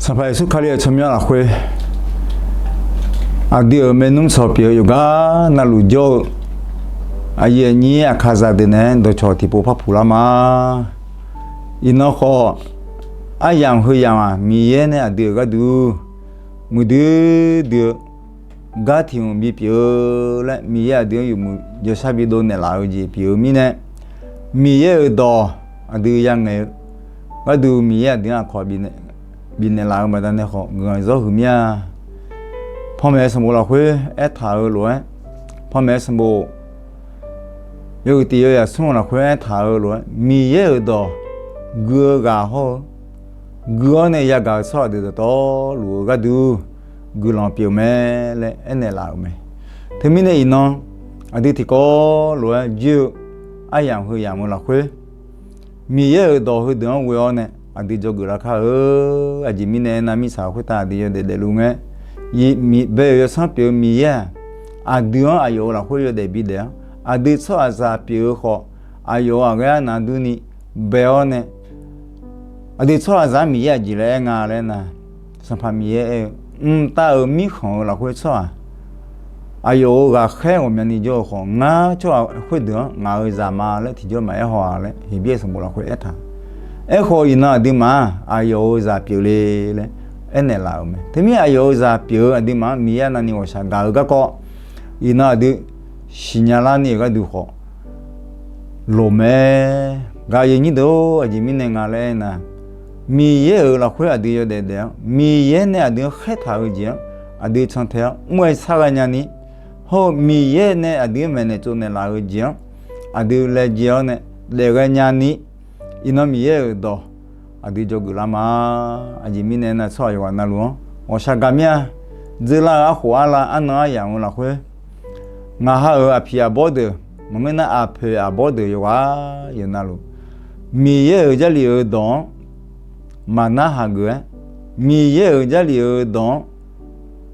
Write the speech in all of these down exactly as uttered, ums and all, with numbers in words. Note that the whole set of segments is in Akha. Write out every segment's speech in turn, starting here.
Sanqpaq Yeqsur Kali-euq tsawrmyanr lafkhoer, aqdui-euq maernmr sawq pyeuf-eu yawqgar navluf jawr-eu aqyuif aqnyir aqkaqzaq deuq naeq-aer dawqcawq tiqpov par puq lar ma. Iqnan khawf, aryamq heuyamq-aq, Miqyaer nae aqdui-euq gharduq muiqdui dui-eu gar tiq hmq bipyeuf-eu laer, Miqyaer aqdui-anr yawmuiq jawrshar bidov naeqlaf-eu jeq pyeuf-eu mirnae, Miqyaer-euq dawq aqdui yangaeq-eu gharduq, Miqyaer aqdui-anr aqkawq bifnaeq laf-eu baqdanae khawf, guiqlanq zawr huiq mir-a. Panmaeq-eu sanqbof lafkhoer aertaq-eu lof-aer, panmaeq-eu sanqbof yawhuiq tiq yawzaq smr lafkhoer aertaq-eu lof-aer, Miqyaer-euq dawq gui-eu ghaq hawr-eu, gui-awr nae yagaq-eu tsawrhaq deuq dawqtawvluf-eu gharduq guiqlanq pyeuf mae laer aernaeq laf-euq mae. Teumirnae iqnan, aqdui tiqkawv lof-aer joer-eu aryamq heuyamq-eu lafkhoer, Miqyaer-euq dawq heudeuq-anr ghoe-awr nae aqdui dzawgeuf lar kar-eu. Aqjeq mirnae aernar, mirtsaq khoertav aqdui yawdaef daefluf ngae, bae-euq yawsanr pyeuf-eu Miqyaer-aq, aqdui-anr aqyawf-euq lafkhoer yawdaef bidaef-awr, aqdui tsawrhaqzaq pyeuf-eu khawf, aqyawf-euq aqghaer arnavdurni bae-awr nae, aqdui tsawrhaqzaq-anr Miqyaer aqjeq laer aer nga laer nar, Sanqpaq Miqyaer aer-eu, mqtav-euq mirkhanq-euq lafkhoer tsawrhaq aqyawf-euq ghaqkhaer ghawqmyani jawr-eu khawf, ngar tsawrhaq khoerdeuq-anr ngaq-euq zaq ma laer tiqjawr maqaer haw-a laer, Heqbyaer sanqbof lafkhoer aertaq. Aerkhawf, iqnan aqduimaf-aq, aqyawf-euq zaq pyeufle laer aernaeq laf-euq mae. Teumir aqyawf-euq zaq pyeuf-eu aqduimaf-anr Miqyaer navni ghawqshaq gaq-eu garkawv, iqnan aqdui siqnya larni-euq gharduq khawf loq mae. Gaqyuif nyir deuq-or, aqjeq mirnae nga laer aernar, Miqyaer-euq lafkhoer aqdui yawdaef daef-awr, Miqyaer nae aqdui-anr khaertaq-eu jeq-anr aqdui cantae-awr mr-aer sar ghae nyani, hawr-eu Miqyaer nae aqdui-anr maeqnaeq tsovnaeq laf-eu jeq-anr aqdui laejae-awr nae daef ghae nyani, iqnan Miqyaer-euq dawq aqdui dzawgeuf lar ma. Aqjeq mirnae aernar, tsawrhaq yawqghaq navluf-anr ghawqshaq gaq mir-a. Dzeurlar-eu arkhof arlav arnan aryamq-eu lafkhoer, ngaq ha-euq aqpiq aqbawr deuq, maqngeur nar aqpoeq aqbawr deuq yawqghaq yawqghaq navluf, Miqyaer-euq Jarlif-euq dawq-anr maqnar hageuf-aer, Miqyaer-euq Jarlif-euq dawq-anr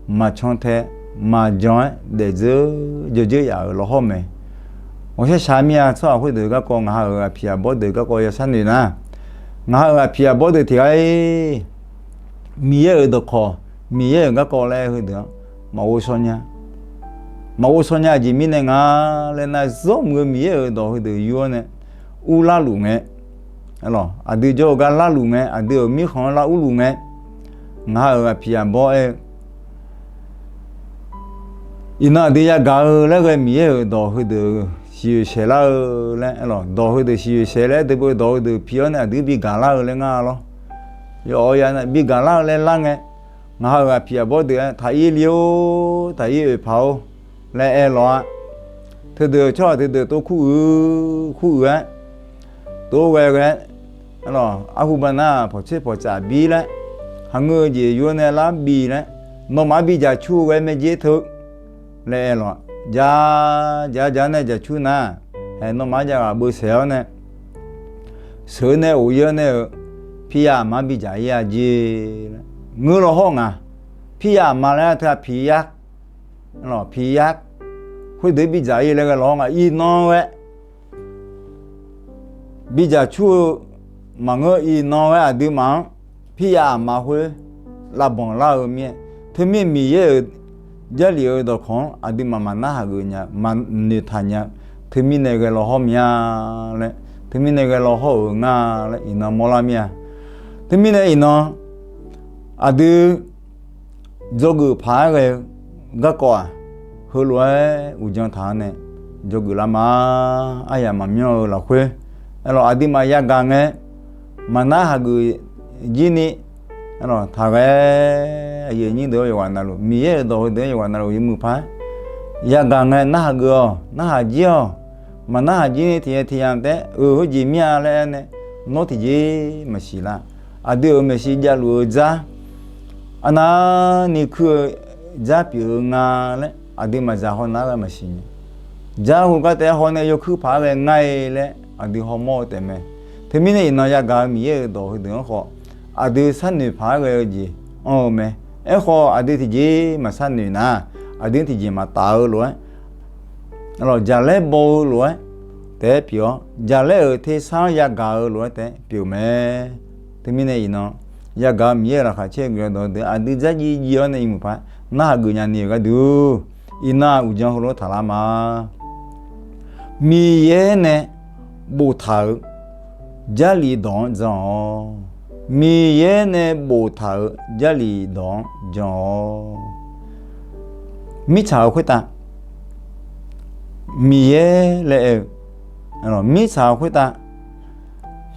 maqcan tae maqjan-aer daefdzeur dzawdzeur yaf-euq lawhawr mae. Ghawqshaq shaq mir-a. Tsawrhaq khoerdeuq garkawv, ngaq ha-euq aqpiq aqbawr deuq garkawv ya sharnoeq nar, ngaq ha-euq aqpiq aqbawr deuq tiq ghaq-ir Miqyaer-euq dawqkawq, Miqyaer-euq garkawv laer heudeuq-anr maqghov shaw nya. Maqghov shaw nya. Aqjeq mirnae nga laer nar, zawr muiq-eu Miqyaer-euq dawq heudeuq yur-awr nae urlar luf ngae, aqdui jawr-eu gar larluf ngae, aqdui-euq mirkhanq-anr lar urluf ngae, ngaq ha-euq aqpiq aqbawr aer-eu, iqnan aqdui yagaq-eu laer ghae Miqyaer-euq dawq heudeuq siqyoeq saeq lar-eu laer, dawq heudeuq siqyoeq saeq laer, dawq heudeuq pi-awr nae aqdui bigaq lar-eu laer nga lawr. Yawf-awr ya nae bigaq lar-eu laer lar ngae, ngaq ha-euq aqpiq aqbawr deuq-aer, taq-ir li-or, taq-ir oeq paq-or laer aer lawq-a. Teudeuq tsawrhaq teudeuq tov kur uiq kur uiq-aer, tov ghae ghae-aer, arhu baqnar pawqtser pawqtsaf bir laer, haqngeur-eu jeq yur-awr nae lar bi laer, nawmaf-anr bi jaqcur-eu ghae mae jer teu laer aer lawq. Ja, ja, ja nae jaqcur nar, haeq nawmaf-anr jav ghaq beusaeq-awr nae, sheuq-eu nae of-ir-awr nae-euq, piryav aqma-anr bi jaq-ir-a jer laer ngeur lawhawr nga. Piryav aqma laer teu-aq piq yar, piq yar, khoerdeuq-ir bi dzaq-ir laer ghae lawhawr nga. Iqnan ghae bi jaqcur-eu maqngeur. Iqnan ghae aqduimaf-anr piryav aqma khoer lavbanq lar-eu mir-aer, teumir Miqyaer-euq Jarlif-euq dawqkawq-anr aqduimaf maqnar hageuf nya-eu, maqnoeq taq nya-eu, teumirnae ghae lawhawr mir-a laer, teumirnae ghae lawhawr-euq nga laer iqnan mawrlar mir-a. Teumirnae iqnan aqdui dzawgeuf paq-aer ghae-eu garkawv-aq, heulof-aer uqdzan taq-awr nae dzawgeuf lar ma. Aryamq maqmyanr-eu lafkhoer, aerlawq aqduimaf yagaq ngae, maqnar hageuf jir ni, aerlawq taqghae, aqyuif aqnyir deuq-or yawqghaq navluf, Miqyaer-euq dawq heudeuq-anr yawqghaq navluf yawmuiq paq-aer yagaq ngae, narhaq geuf-awq, narhaq jir-awq. Maqnar haq jir ni tiq ghaq tiq yamq taef-aer, euq heujeq mir-a laer aer nae, nawr tiqjeq maqsiq lar. Aqdui-euq maeqshi javluf-eu dzar, arnavni kuir-eu dzar pyeuf-eu nga laer aqdui maqdzaq haw nar ghae maqsiq nya. Dzar heugar taef-aer haw nae yawkuir paq-aer ghae ngar-e laer aqdui hawmawr-eu taefmae. Teumirnae iqnan yagaq-eu Miqyaer-euq dawq heudeuq-anr khawf, aqdui sharnoeq paq-aer ghae-eu jeq anr-eu mae. Aerkhawf aqdui tiqjeq maqsharnoeq nar, aqdui-anr tiqjeq maqtaf-eu lof-aer, jaqlaer baw-eu lof-aer taef-aer pyeuf-awr, jaqlaer-euq tersar-anr yagaq-eu lof-aer taef-aer pyeuf mae. Teumirnae iqnan yagaq-eu Miqyaer-euq laqkhaq caer-eu guiqlanq dawq-eu deuq aqdui dzardziv dziv-awr nae iqmuiq paq narhaq geuf nya ni-euq gharduq, iqnan-aq uqdzan heulof-aer taqlar ma. Miqyaer nae boftaq-euq Jarlif dawq-anr jan-awq. Miqyaer nae boftaq-euq Jarlif dawq-anr jan-awq. Mirtsaq-euq khoertav Miqyaer laer aer-eu, mirtsaq-euq khoertav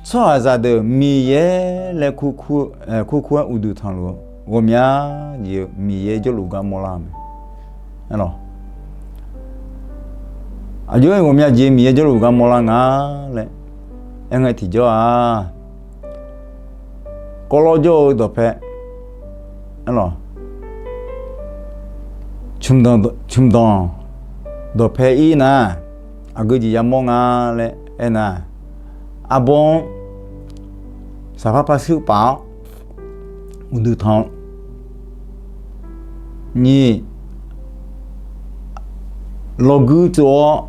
tsawrhaqzaq deuq Miqyaer laer kurkur-aer uqduq tanqluf-eu ghawqmya jeq-eu Miqyaer jawrluf gar mawrlar-eu mae. Aqjox-aer ghawqmya jeq Miqyaer jawrluf gar mawrlar nga laer aer ngae tiqjawr-aq, kawvlawr jawr-eu dawqpae, cmqdanq dawqpae ir nar, aqgeu jeq yamawr nga laer aernar, arbawr-anr saqpar par shuir paf-awr uqduq tanq-eu, nyiq, lawrguir tsov-awr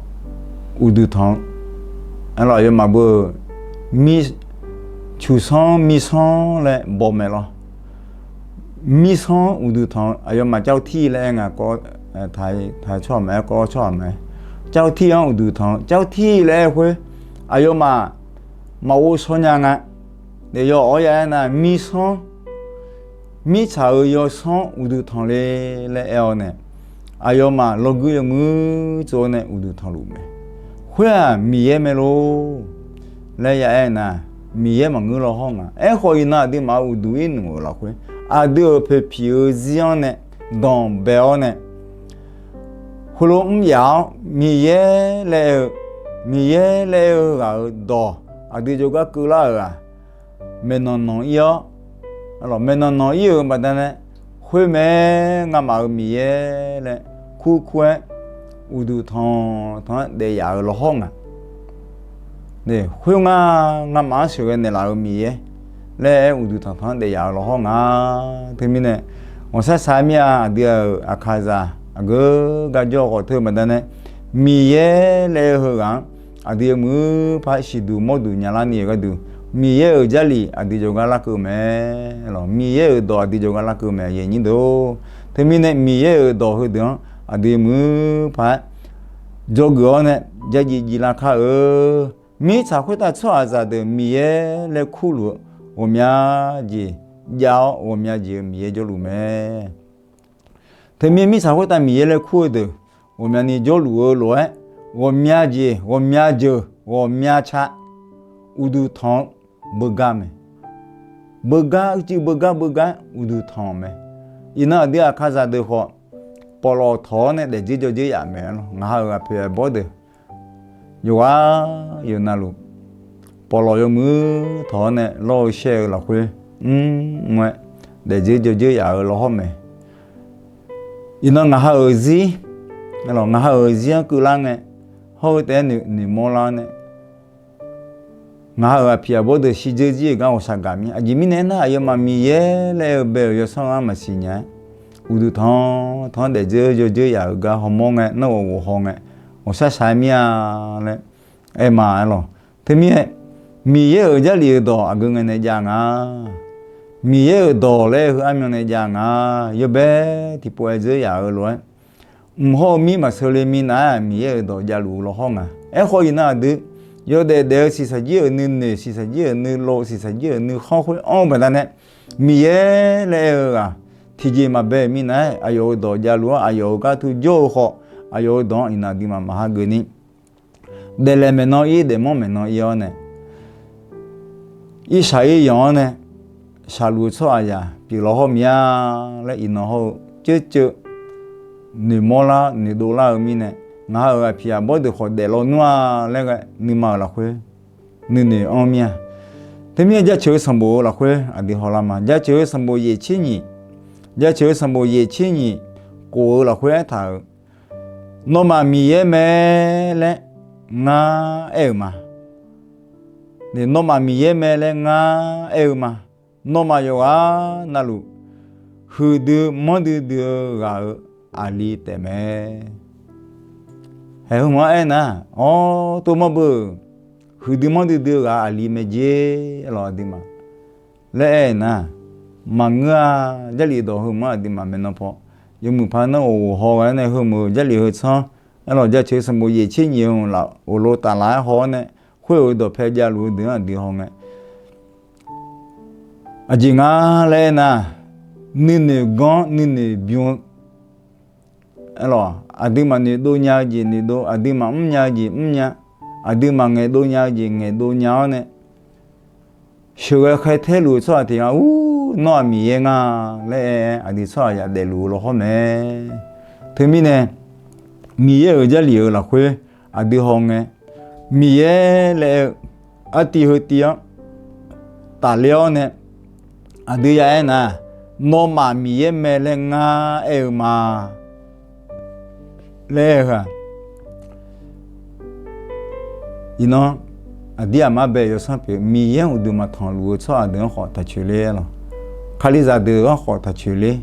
uqduq tanq-eu, aqyawfmaf beu-euq cuqsanr mirsanr laer baw mae lawr. Mirsanr uqduq tanq-eu aqyawfmaf cartir laer aer nga, taq tsawrhaq maqaer, kawv tsawrhaq maqaer, cartir-anr uqduq tanq-eu cartir laer aer khoer, aqyawfmaf maqghov shaw nya nga. Naef yaw-awr ya aernar, mirsanr, mirtsaq-euq yawsanr uqduq tanq le laer aer-awr nae, aqyawfmaf lawrguir yawmuiq tsov-awr nae uqduq tanqluf mae. Khoer-aq Miqyaer mae lor laer ya aer nar, Miqyaer maqngeur law hawr nga. Aerkhawf iqnan aqduimaf-euq uqduq ir nmq-euq lafkhoer, aqdui-euq poeqpiq-eu zir-anr nae danqbae-awr nae, heulof mr yaf-awr Miqyaer laer aer-eu, Miqyaer laer aer-eu ghaq-euq dawq aqdui jawrgar keuvlar-euq-aq, maeqnan nanq ir-awr, maeqnan nanq ir-euq baqdanae, khoer mae, ngamaf-euq Miqyaer laer kurkur-aer uqduq tanq tanq-anr daef yaf-euq lawhawr nga. Khoer ngar, ngamaf-anr sheuqghae naeqlaf-euq Miqyaer laer aer uqduq tanq tanq-anr daef yaf-euq lawhawr nga. Teumirnae, ghawqshar shar mir-a, aqdui-euq aqkaqzaq aqgeu gar jawr-eu khawf teu baqdanae, Miqyaer laer aer-eu heughaq-anr aqdui yawmuiq par siqduq mawrduq nyalar ni-euq gharduq, Miqyaer-euq Jarlif aqdui jawrgar larkeuv mae. Miqyaer-euq dawq aqdui jawrgar larkeuv mae, aqyuif aqnyir deuq-or. Teumirnae Miqyaer-euq dawq heudeuq-anr aqdui muiq par-aer dzawgeuf-awr nae, dzardziv dziv lar kar-eu. Mirtsaq khoertav tsawrhaqzaq deuq Miqyaer laer kurluf-eu ghawqmya jeq jav-awr, ghawqmya jeq-eu Miqyaer jawrluf mae. Teumirnae mirtsaq khoertav Miqyaer laer kur-eu deuq ghawqmyani jawrluf-eu lof-aer, ghawqmya jeq, ghawqmya jeuq, ghawqmya ca uqduq tanq-eu beugar mae. Beugar, uicuiv beugar beugar uqduq tanq-euq mae. Iqnan aqdui aqkaqzaq deuq khawf, pawqlawq tawq-awr nae daefdzeur jawrdzeur yaf mae. Ngaq ha-euq ghaqpoeq aqbawr deuq yawqghaq yawqnavluf, pawqlawq yawmuiq tawq-awr nae lawr-eu shaer-eu lafkhoer mr-aer daefdzeur jawrdzeur yaf-euq lawhawr mae. Iqnan ngaq ha-euq zir, ngaq ha-euq zir-anr keuvlar ngae, hawr-eu taef-aer noeqmawr lar-awr nae, ngaq ha-euq aqpiq aqbawr deuq shirdzeur zir-euq gar ghawqshaq gaq mir. Aqjeq mirnae aernar, aqyawfmaf Miqyaer laer-eu bae-euq yawsanr-anr maqsiq nya-aer, uqduq tanq tanq-anr daefdzeur jawrdzeur yaf-euq gar hawmawr ngae, nanrghof ghof haw ngae, ghawqshaq shaq-aer mir-a laer aer ma-aer lawq. Teumirnae, Miqyaer-euq Jarlif-euq dawq aqgeu ngae nae jav nga. Miqyaer-euq dawq laer heu armyan nae jav nga. Yawbae tiqpov-aer dzeur yaf-euq lof-aer, mq hawr-eu mir maqsheu le minav-aer Miqyaer-euq dawq javluf-eu lawhawr nga. Aerkhawf iqnan aqdui yawdaef daef-eu shiqshaq jir-euq nuinoeq, shiqshaq jir-euq nuilov, shiqshaq jir-euq nuikhanr khoer anr-eu baqdanae, Miqyaer laer aer-eu ghaq tiqjeq maqbae-euq minav-aer aqyawf-euq dawq javluf-anr aqyawf-euq gar teu jawr-eu khawf, aqyawf-euq dawq-anr iqnan aqduimaf maqha geuf ni, daeflaeq maeqnan ir, daefmanr maeqnan ir-awr nae, irshaq ir yanq-awr nae, shaqluf-eu tsawrhaqzaq pyeuf lawhawr mir-a laer iqnan hawr-eu ceuv ceuv noeqmawr lar noeqdov lar-eu mirnae, ngaq ha-euq aqpiq aqbawr deuq khawf daef lawnmr-a laer ghae nuima-euq lafkhoer nuinoeq anr mir-a. Teumirnae Jaceuq-eu sanqbof-eu lafkhoer aqdui hawlar ma. Jaceuq-eu sanqbof yaeq tser nyiq, Jaceuq-eu sanqbof yaeq tser nyiq khof-eu lafkhoer aertaq-euq, Nawmaf Miqyaer mae laer ngar aer-euq ma. Nawmaf Miqyaer mae laer ngar aer-eu ma. Nawmaf yawqghaq navluf huiqdui manrdui dui-eu ghaq-euq aqli taef mae. Haeq heu ma aernar, awr, tov mawr beu, huiqdui manrdui dui-eu ghaq aqli mae jer lawq aqduimaf laer aer-eu nar, maqngeur-a. Jarlif dawq heu maqngeur, aqduimaf maeqnan paw yawmuiq paq nar-aq, ghof haw ghaq-aer nae heumeuq-eu Jarlif heu tsanr, aerlawq, jaceuq sanqbof yaeq tser nyiq-eu hmq laf, ghoflo taf laf-aer haw-awr nae, khoer-euq dawqpae javluf-eu deuq-anr aqdui haw ngae, aqjeq nga laer aernar, nuinoeq ganr nuinoeq bym-eu, aerlawq, aqduimaf noeqdov nya-eu jeq noeqdov, aqduimaf mrnya-eu jeq mrnya, aqduimaf ngaeqdov nya-eu jeq ngaeqdov nya-awr nae, sheuqghae khaer taer luf-eu tsawrhaq tiq ghaq ur, nawr-aq Miqyaer nga laer aer-aer aqdui tsawrhaq yadaef luf-eu lawhawr mae. Teumirnae, Miqyaer-euq Jarlif-euq lafkhoer aqdui haw ngae, Miqyaer laer aer-eu artiv heu tiv-anr tafler-awr nae, aqdui ya aernar, nawmaf Miqyaer mae laer ngar aer-eu ma laer aer-eu-aq, iqnan aqdir aqmar bae-eu yawsanr pyeuf-eu Miqyaer-anr uqduq maqtanq luf-eu tsawrhaq deuq-anr khawf taq coeq ler lawq. Kalizaq deuq-anr khawf taq coeq ler.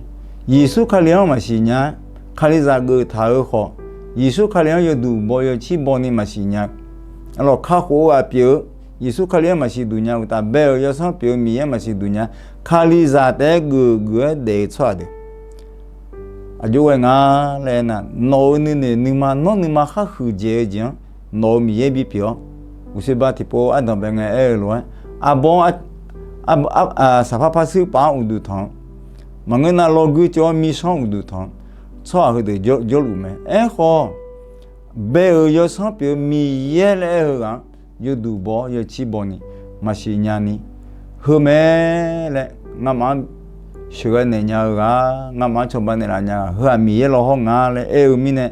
Yeqsur Kali-anr maqsiq nya-aer, Kalizaq geuf taq-eu khawf, Yeqsur Kali-anr yawduq baw yawcir baw ni maqsiq nya-eu, aerlawq, kakhof-eu ghaq pyeuf-eu, Yeqsur Kali-anr maqsiq duq nya-eu, uqtaf bae-euq yawsanr pyeuf-eu Miqyaer maqsiq duq nya, Kalizaq taef-aer geuf geuf-aer daef-eu tsawrhaq deuq, aqjox ghae nga laer aernar, nawq-euq nuinoeq nuima, nawr nuima khar huiqdzaeq-eu jeq-anr nawq-euq Miqyaer bipyeuf-awr, uqshoe ba tiqpov ardanq bae ngae aer-eu lof-aer, arbawr saqpar par shuir paf-anr uqduq tanq-eu, maqngeur nar lawrguir cawv-awr mirsanr uqduq tanq-eu tsawrhaq heudeuq jawrluf mae. Aerkhawf, bae-euq yawsanr pyeuf-eu Miqyaer laer aer-eu ghaq-anr yawduq baw-awr yawcir baw ni maqsiq nya ni, heu mae laer ngamaf-anr sheuqghae naeq nya-eu ghaq, ngamaf-anr cawba naeqlaf nya-eu ghaq, heu-aq Miqyaer lawhawr nga laer aer-eu mirnae,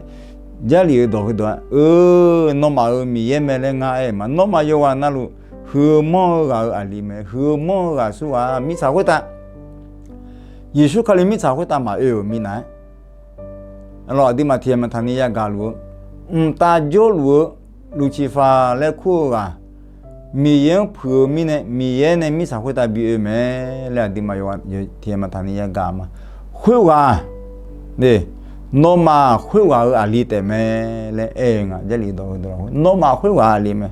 Jarlif-euq dawq heudawq-aer, eu, nawmaf-euq Miqyaer mae laer ngar aer-eu ma. Nawmaf yawqghaq navluf huiq-eu manr-eu ghaq-euq aqli mae. Huiq-eu manr-eu ghaq aqsur ghaq mirtsaq khoertav, Yeqsur Kali mirtsaq khoertav maqoe-euq minav-aer, aerlawq, aqduimaf tiqghaq maqtaq ni yagaq luf-eu, mqtav jawrluf-eu Luqciqfaq laer kur-eu ghaq, Miqyaer-anr puiq-eu mirnae, Miqyaer nae mirtsaq khoertav bi oe mae laer aqduimaf yawqghaq tiqghaq maqtaq ni yagaq ma. Khoerghaq, nawmaf khoerghaq-euq aqli taef mae laer aer-eu nga. Jarlif dawq heudawq lafkhoer, nawmaf khoerghaq aqli mae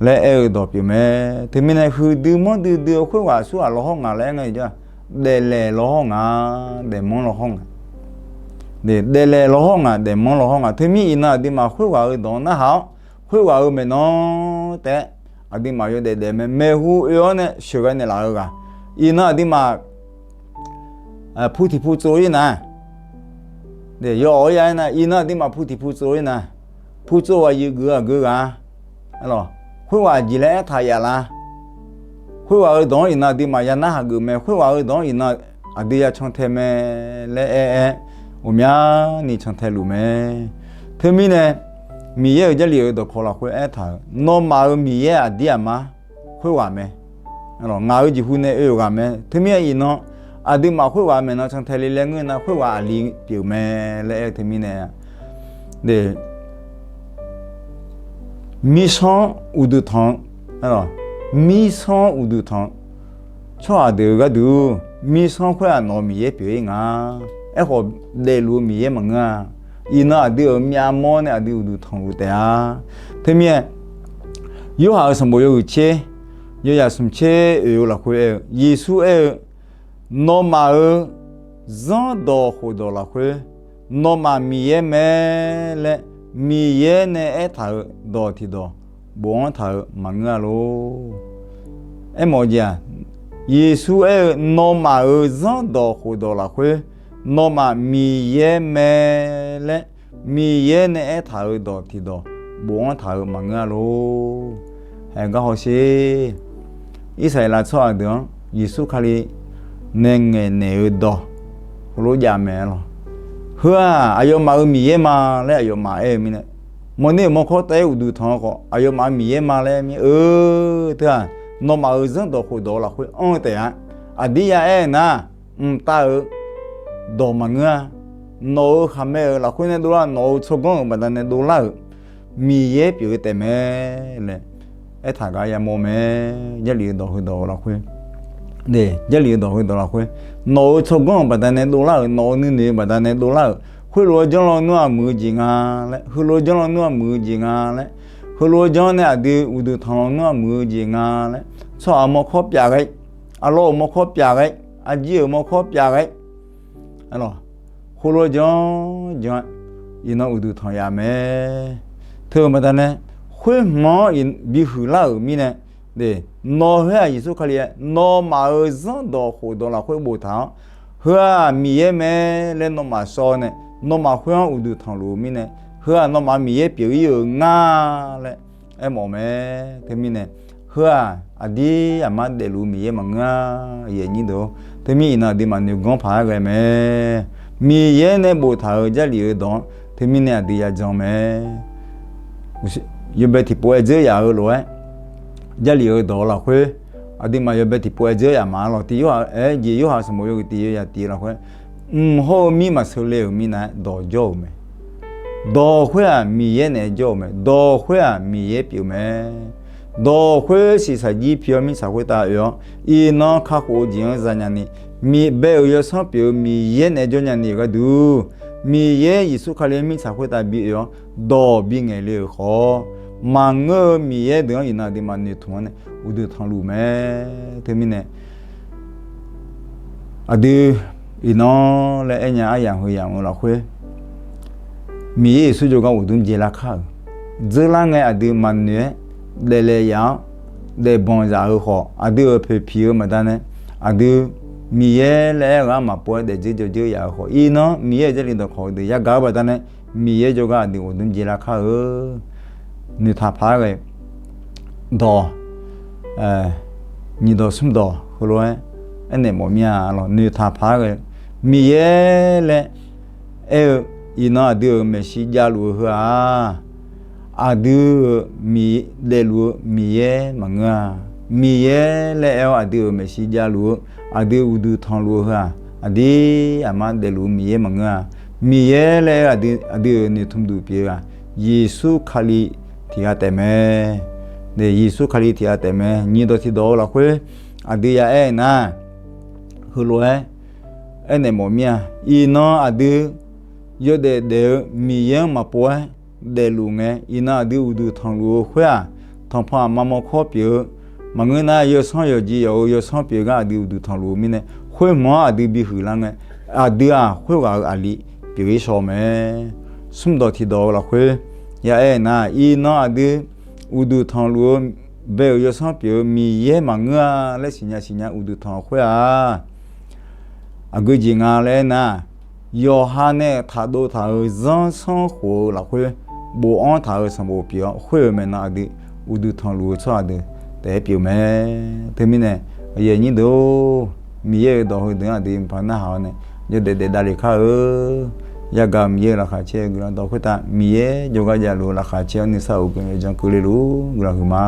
laer aer-eu dawq pyeuf mae. Teumirnae huiqdui manrdui dui-eu khoerghaq aqsur ghaq lawhawr ngaq laer aer nga-iq jawr-aq, daeflaeq lawhawr ngaq, daefmanr lawhawr ngaq, daeflaeq lawhawr ngaq, daefmanr lawhawr ngaq. Teumir iqnan aqduimaf khoerghaq-euq dawq-anr narhaq-awr, khoerghaq-euq maeqnan taef-aer aqduimaf yawdaef daef mae. Maeqhu oe-awr nae sheuqghae naeqlaf-eu ghaq, iqnan aqduimaf pu tiq pu tsov-ir nar, yawawq-awr ya aer nar, iqnan aqduimaf pu tiq pu tsov-ir nar, pu tsov ghaq yif geuf aqgeu ghaq-a, khoerghaq aqjeq laer aertaq yaf la. Khoerghaq-euq dawq-anr iqnan aqduimaf ya narhaq geuf mae. Khoerghaq-euq dawq-anr iqnan aqdui ya cantae mae laer aer-aer, ghawqmyani cantae luf mae. Teumirnae, Miqyaer-euq Jarlif-euq dawqkawq lafkhoer aertaq-euq, nawmaf-euq Miqyaer aqdir aqmar khoerghaq mae. Ngaq-euq jeqhu nae oe-euq ghaq mae. Teumirnae iqnan aqduimaf khoerghaq maeqnan cantae le laer ngeur nar, khoerghaq aqli pyeuf mae laer aer-eu teumirnae, mirsanr uqduq tanq-eu, mirsanr uqduq tanq-eu tsawrhaq deuq-euq gharduq, mirsanr khoer-aq nawq-euq Miqyaer pyeuf-ir nga. Aerkhawf, daefluf-eu Miqyaer maqngeur-a. Iqnan aqdui-euq myavmawr nae aqdui uqduq tanqluf taef-a. Teumirnae, Yorhaq-euq sanqbof yawhuiq tser, yawyaq smq tser oeq-eu lafkhoer aer-eu, Yeqsur aer-eu, nawmaf-euq zanrdawq khofdawq lafkhoer, nawmaf Miqyaer mae laer Miqyaer nae aertaq-euq dawq tiqdawq bofanr taq-euq maqngeur-a lor. Aermawf-eu jeq-aq, Yeqsur aer-eu, nawmaf-euq zanrdawq khofdawq lafkhoer, nawmaf Miqyaer mae laer Miqyaer nae aertaq-euq dawq tiqdawq bofanr taq-euq maqngeur-a lor. Haeq gar hawsher. Irsaqleqlav tsawrhaq deuq-anr Yeqsur Kali nae ngaeqnaeq-eu dawq heulof jav mae lawq. Heu-aq aqyawfmaf-euq Miqyaer ma laer aqyawfmaf aer-eu mirnae, mawrner-euq mawrkawr taef-aer uqduq tanq-eu khawf aqyawfmaf-euq Miqyaer ma laer mir-eu teu-aq, nawmaf-euq zanrdawq khofdawq-eu lafkhoer anr-eu taef-a. Aqdir ya aer-eu nar, mqtav-euq dawq maqngeur-a. Nawq-euq khaqmae-euq lafkhoer nae dovlar, nawq-euq tsawrganr-euq baqdanae dovlar-euq Miqyaer pyeuf-eu taef mae laer aertaq gar yamawr mae. Jarlif-eu dawq heudawq lafkhoer, Jarlif-eu dawq heudawq lafkhoer, nawq-euq tsawrganr-euq baqdanae dovlar-euq, nawq-euq nuinoeq-eu baqdanae dovlar-euq, khoerlof-aer janr lawnmr-aq muiq-eu jeq nga laer, heulof-aer janr lawnmr-aq muiq-eu jeq nga laer, heulof-aer janr nae aqdui uqduq tanq lawnmr-aq muiq-eu jeq nga laer, tsawrhaq-euq mawrkawr pyaf ghae, arlawr-euq mawrkawr pyaf ghae, arjir-euq mawrkawr pyav ghae-aer, khoerlof-aer janr janr-aer iqnan uqduq tanq yaf mae. Teu-eu baqdanae, khoer hmq-anr bihuiq lar-euq mirnae, nawq heu-aq Yeqsur Kali-aer nawmaf-euq zanrdawq khofdawq lafkhoer boftaq-awr, heu-aq Miqyaer mae laer nawmaf shawr nae, nawmaf khoer-anr uqduq tanqluf-eu mirnae, heu-aq nawmaf Miqyaer pyeuf ir-euq nga laer aermawf mae. Teumirnae, heu-aq aqdir aqmar daefluf-eu Miqyaer maqngeur-a. Teumirnae iqnan aqduimaf noeqganr paq-aer ghae mae. Miqyaer nae boftaq-euq Jarlif-euq dawq-anr teumirnae aqdui yajan mae. Yawbae tiqpov-aer dzeur yaf-eu lof-aer, Jarlif-euq dawq-eu lafkhoer, aqduimaf yawbae tiqpov-aer dzeur yaf ma lawq. Tiq Yorhaq aer jeq, Yorhaq sanqbof yawhuiq tiq yawzaq tiq-eu lafkhoer, mq hawr-eu mir maqsheu le-euq minav-aer dawq jawr-euq mae. Dawq khoer-aq Miqyaer naeq-aer jawr-euq mae. Dawq khoer-aq Miqyaer pyeuf mae. Dawq khoer shiqshaq jir pi-awr mirtsaq khoertav oe-awr, iqnan kakhof-eu jeq-anr zanya ni, Miqbae-euq yawsanr pyeuf-eu Miqyaer naeq-aer jawr nya ni-euq gharduq, Miqyaer Yeqsur Kali-anr mirtsaq khoertav bi oe-awr dawq bingaeq le-euq khawf, maqngeur-eu Miqyaer deuq-anr iqnan aqduimaf noeqtmq-anr nae uqduq tanqluf mae. Teumirnae, aqdui iqnan laer aernya aryamq heu yamq-eu lafkhoer, Miqyaer Yeqsur jawrgar uqdmr jaelar kar-euq, dzeurlar ngae aqdui maqnoeq-aer daeflaeq yaf-anr daefbanq zaf-eu khawf, aqdui-euq poeqpiq-eu maqda nae, aqdui Miqyaer laer aer-eu ghaq maqpov-aer daefdzeur jawrdzeur yaf-eu khawf, iqnan Miqyaer-euq Jarlif dawqkawq-eu deuq yagaq-eu baqda nae, Miqyaer jawrgar aqdui uqdmr jaelar kar-eu. Noeqtaq paq-aer ghae dawq, nyiq dawq smr dawq heulof-aer aernaeq mawf mir-a lawq. Noeqtaq paq-aer ghae, Miqyaer laer aer-eu, iqnan aqdui-euq maeqshi javluf-eu heu-aq, aqdui-euq daefluf-eu Miqyaer maqngeur-a. Miqyaer laer aer-awr aqdui-euq maeqshi javluf-eu, aqdui uqduq tanqluf-eu heu-aq, aqdir aqmar daefluf-eu Miqyaer maqngeur-a. Miqyaer laer aer-eu aqdui-euq noeqtmq duq pyeuf-eu-aq, Yeqsur Kali tiq ghaq taef mae. Yeqsur Kali tiq ghaq taef mae. Nyiq dawq tiq dawq-eu lafkhoer aqdui ya aer nar, heulof-aer aernaeq mawf mir-a. Iqnan aqdui yawdaef daef-eu Miqyaer-anr maqpov-aer daefluf ngae, iqnan aqdui uqduq tanqluf-eu khoer-aq, tanqpanq aqma mawrkawr pyeuf-eu maqngeur nar, yawsanr yawqjeq yawf-eu yawsanr pyeuf gar aqdui uqduq tanqluf-eu mirnae, khoer hmq-anr aqdui bihuiq lar ngae, aqdui-aq khoerghaq-euq aqli pyeuf-ir shaw mae. Smr dawq tiq dawq-eu lafkhoer ya aer nar, iqnan aqdui uqduq tanqluf-eu bae-euq yawsanr pyeuf-eu Miqyaer maqngeur-a laer siqnya siqnya uqduq tanq-eu khoer-aq, aqgeu jeq nga laer aer nar, yawqha nae taqdov taq-euq zanrsanrkhof-eu lafkhoer bofanr taq-euq sanqbof pyeuf-awr, khoer-euq maeqnan aqdui uqduq tanqluf-eu tsawrhaq deuq taef-aer pyeuf mae. Teumirnae, aqyuif aqnyir deuq-or, Miqyaer-euq dawq heudeuq-anr aqdui mqpaq narhaq-awr nae yawdaef daef davlef kar-eu. Yagaq-euq Miqyaer-euq laqkhaq caer-eu guiqlanq dawq khoertav, Miqyaer jawrgar javluf-eu laqkhaq caer-awr nuisar of guiqlanq jan keuvle luf guiqlanq huiqma.